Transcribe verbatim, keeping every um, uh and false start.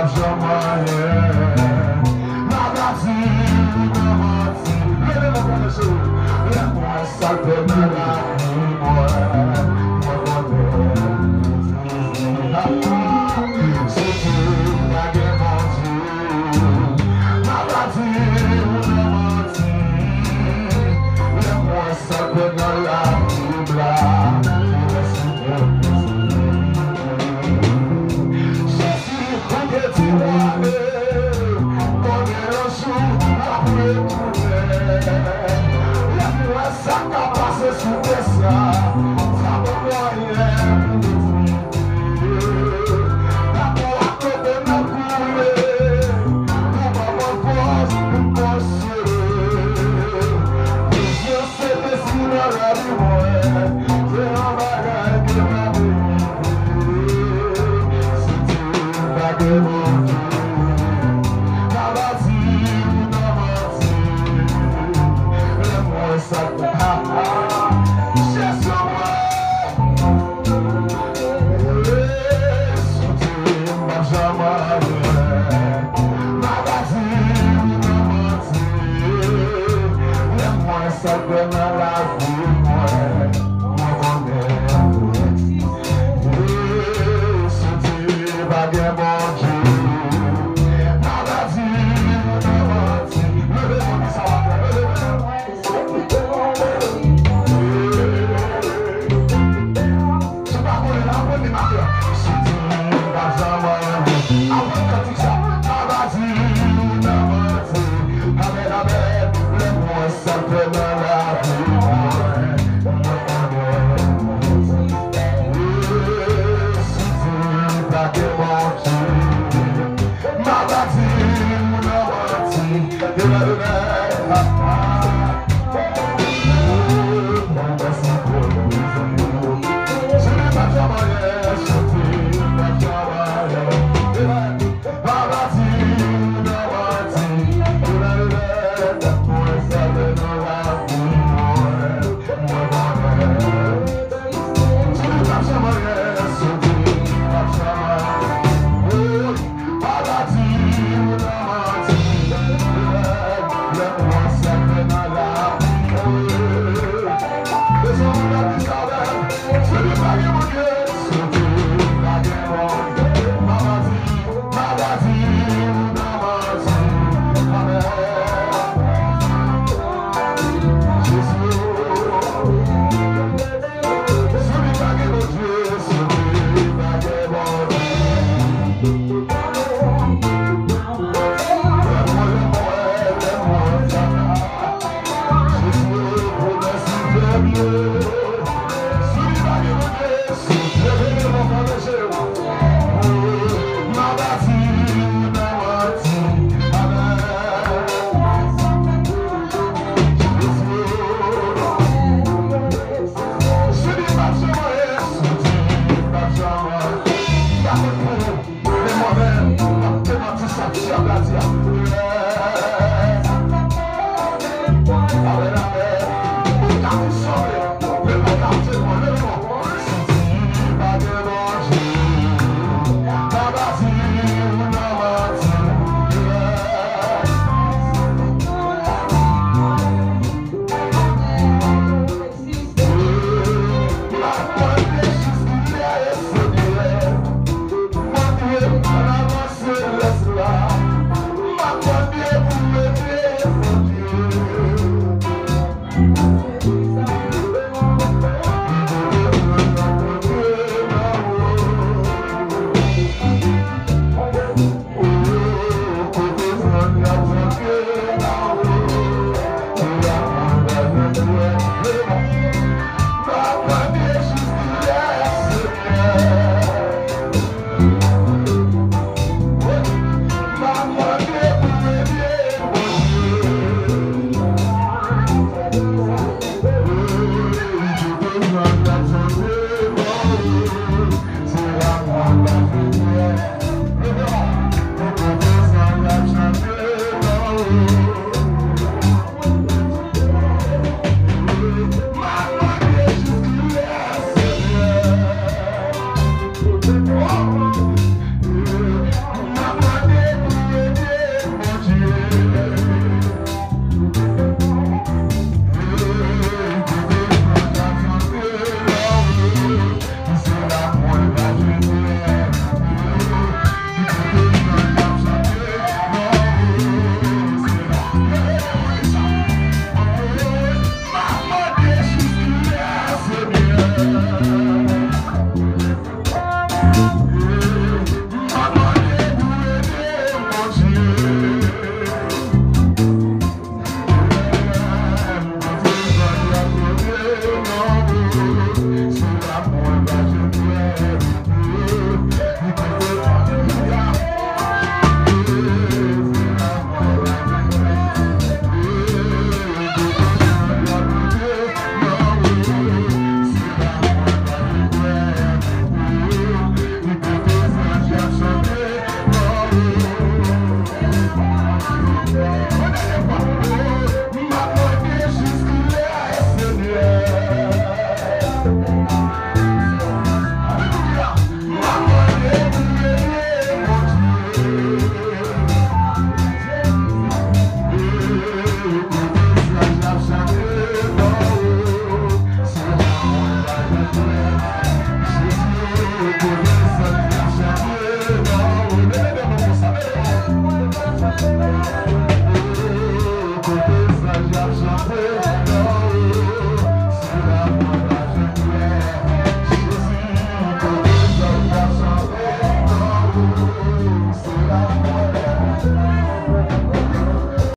Janm anyen. M a pa di ou nan manti. Leve men w, mesye. Lè m wè sa l fè nan lavi mwen, mwen konnen. Si Dye pa gen Bondye, m a pa di ou nan manti. Lè m wè sa l fè nan lavi m la, mwen si Jezi, Bondye di w ale, konnen yon jou w ap retounen. Lè m wè sa k ap pase sou tè sa, sa pa anyen pou m di. Dakò ak kote m ap koule, ou ban mwen fòs pou m kontinye. Prezans Sentespri nan lavi mwen, se yon bagay ke m ap evite. Si Dye pa gen Bondye, m a pa di ou nan manti. Lè m wè sa k ap pase, Jezi mwen. Soti m p ap janm anyen. M a pa di ou nan manti. Lè m wè sa k fè nan lavi mwen, mwen konnen. Soti pa gen Bondye. M a pa di ou nan manti. Leve men w, di sa w ap fè. Leve men w. Si w pa konnen l, aprann li maten an. Si w di m pa janm anyen, aprann kantik sa. Pa di ou nan manti. Amèn, amèn. Lè m wè sa l fè nan lavi mwen, mwen konnen. Si w di m pa gen Bondye, m a pa di ou nan manti.